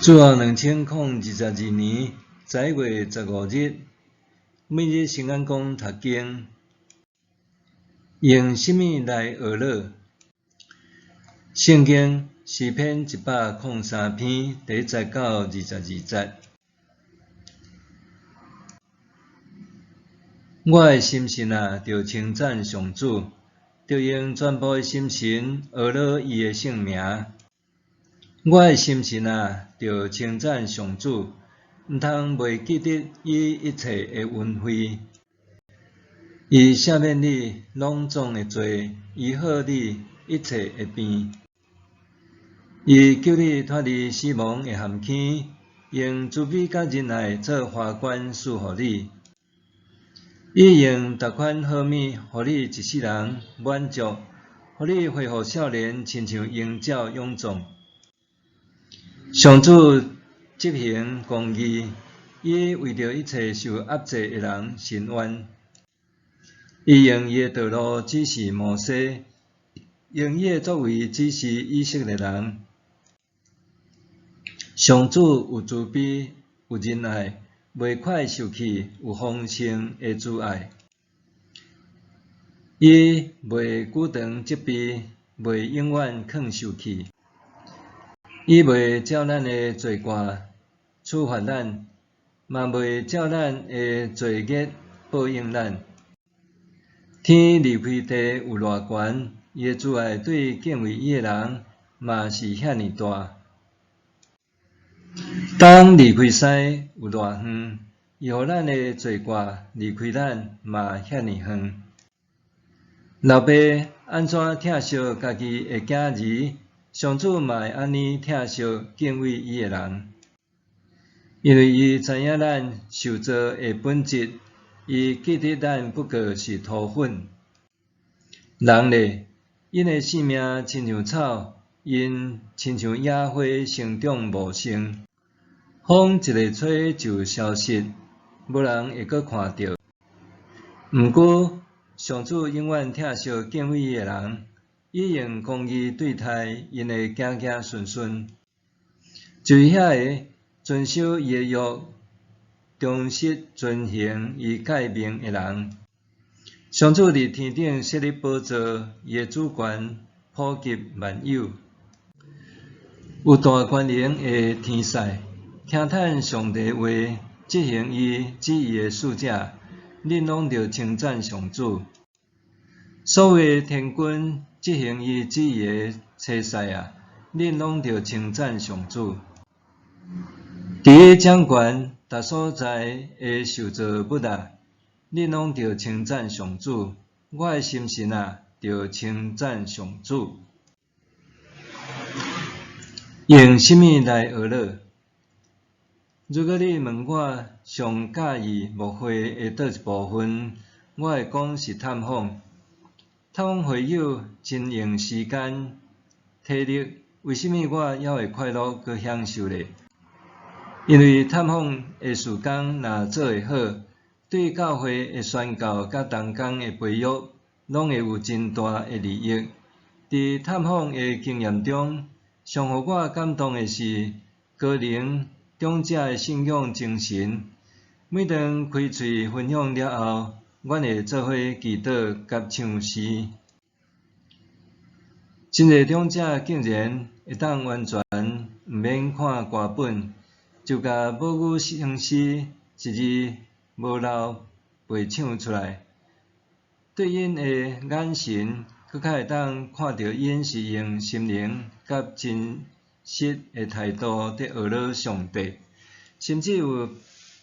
主後2022年11月15日，每日聖眼光讀經，用啥物來呵咾？聖經詩篇103篇第1節到22節。我的心神啊，著稱讚上主，著用全部的心神呵咾伊的聖名。我的心神啊，著稱讚上主，毋通袂記得伊一切的恩惠。伊赦免你攏總的罪，醫好你一切的病。伊救你脫離死亡的陷坑，用慈悲佮仁愛做華冠賜予你。伊用逐款好物，予你一世人滿足，予你恢復少年，親像鷹鳥勇壯。上主執行公義，伊為著一切受壓制的人伸冤。伊用伊的道路指示摩西，用伊的作為指示以色列人。上主有慈悲，有仁愛，袂快受氣，有豐盛的慈愛。伊袂久長責備，袂永遠囥受氣。伊袂照咱的罪過處罰咱，嘛袂照咱的罪孽報應咱。天離開地有偌懸，伊的慈愛對敬畏伊的人嘛是遐爾大。東離開西有偌遠，伊予咱的罪過離開咱嘛遐爾遠。老爸按怎疼惜家己的囝兒，上主嘛會按呢疼惜敬畏伊的人。因為伊知影咱受造的本質，伊記得咱不過是塗粉。人咧，𪜶的性命親像草，𪜶親像野花生長茂盛，風一下吹就消失，無人會閣看著。毋過，上主永遠疼惜敬畏伊的人，伊用公義對待𪜶的子子孫孫，就是遐个遵守伊的約、忠實遵行伊誡命的人。上主佇天頂設立寶座，伊的主權普及萬有。有大權能的天使，聽趁上帝話，執行伊旨意的使者，恁攏著稱讚上主。所有的天軍執行伊旨意的差使啊，恁攏著稱讚上主。佇伊掌權逐所在的受造物啊，恁攏著稱讚上主。我的心神啊，著稱讚上主。用啥物來呵咾？如果你問我上佮意牧會的佗一部分，我會講是探訪。探訪會友真用時間、體力，為啥物我猶會快樂閣享受咧？因為探訪的事工若做會好，對教會的宣教佮同工的培育，攏會有真大的利益。佇探訪的經驗中，上予我感動的是高齡長者的信仰精神。每當開喙分享了後，阮會做伙祈禱佮唱詩。真濟長者竟然會當完全毋免看歌本，就共母語聖詩一字無漏背唱出來。對𪜶的眼神，閣較會當看著𪜶是用心靈佮真實的態度佇呵咾上帝。甚至有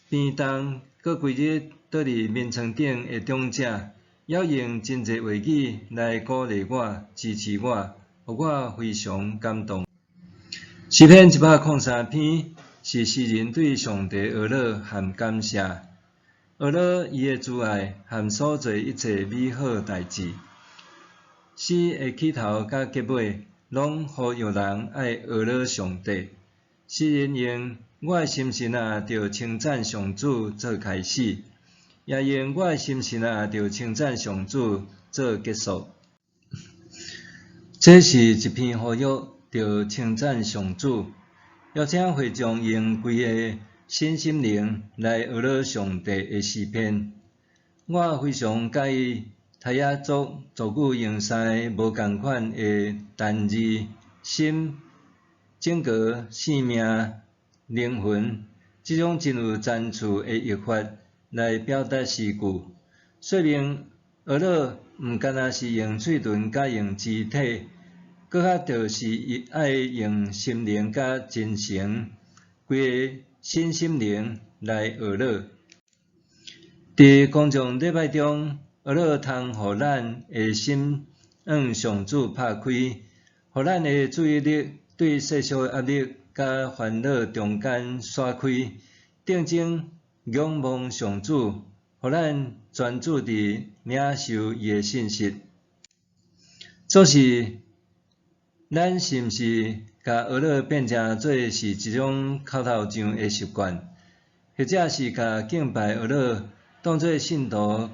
病重閣規日倒佇眠床頂的長者，猶用真濟話語來鼓勵我、支持我，予我非常感動。詩篇103篇是詩人對上帝呵咾和感謝，呵咾伊的慈愛和所做一切美好代誌。詩的起頭佮結尾，攏呼籲人愛呵咾上帝。詩人用我的心神啊，著稱讚上主做開始，也用我的心神啊，著稱讚上主做結束。這是一篇呼籲，著稱讚上主。邀請會眾用規个身心靈來呵咾上帝的詩篇。我非常佮意泰雅族族語用三个無仝款的單字：心、整個性命、靈魂，這種真有層次的譯法來表達詩句，說明呵咾毋干焦是用喙唇佮用肢體，閣較著是愛用心靈佮真誠，規个身心靈來呵咾。佇公眾禮拜中，呵咾通予咱的心向上主拍開，予咱的注意力對世俗的壓力佮煩惱中間徙開，定睛仰望上主，予咱專注佇領受伊的信息。總是，咱是毋是共呵咾變成做是一種口頭上的習慣，或者是共敬拜呵咾當做信徒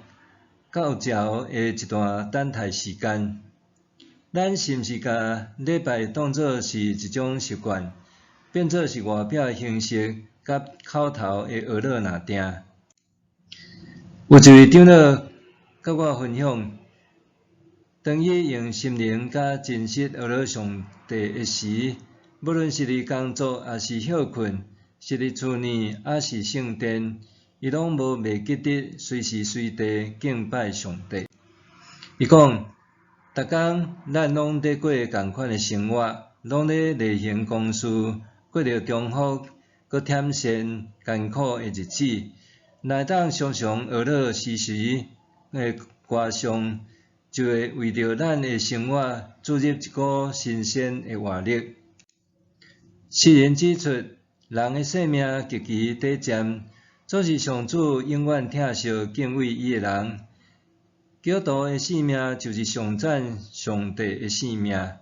教條的一段等待時間？咱是毋是共禮拜當做是一種習慣，變做是外表的形式，佮口頭的呵咾爾定？有一位長老佮我分享，當伊用心靈佮真實呵咾上帝的時，無論是佇工作抑是歇睏，是佇厝內抑是聖殿，伊攏無袂記得隨時隨地敬拜上帝。伊講，逐工咱攏佇過仝款的生活，攏咧例行公事，過著重複、閣忝善、艱苦的日子。若會當常常呵咾時時的歌頌，就會為著咱的生活注入一股新鮮的活力。詩人指出，人的生命極其短暫，總是上主永遠疼惜敬畏伊的人。基督徒的生命就是頌讚上帝的生命。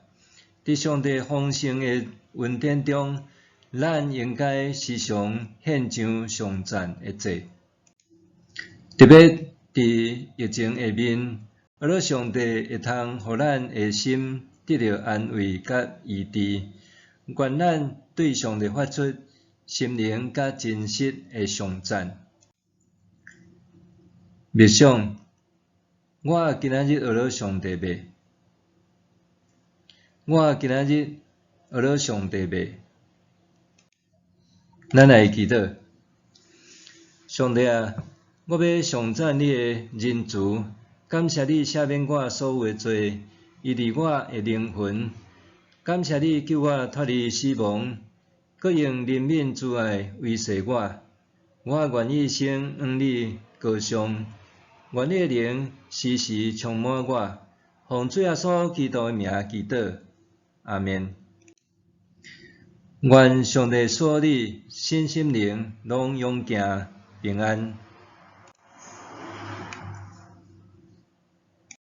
佇上帝豐盛的恩典中，咱應該時常獻上頌讚的祭。特別佇疫情下面，呵咾上帝會通予咱的心得著安慰佮醫治。願咱對上帝發出心靈佮真實的頌讚。默想，我今仔日呵咾上帝未？我今仔日呵咾上帝未？咱來祈禱。上帝啊，我欲頌讚你的仁慈，感謝你赦免我所有的罪，醫治我的靈魂。感謝你救我脫離死亡，閣用憐憫慈愛維繫我。我願意一生向你歌頌，願你的靈時時充滿我。奉主耶穌基督的名祈禱，阿們。願上帝賜予你身心靈攏勇健平安。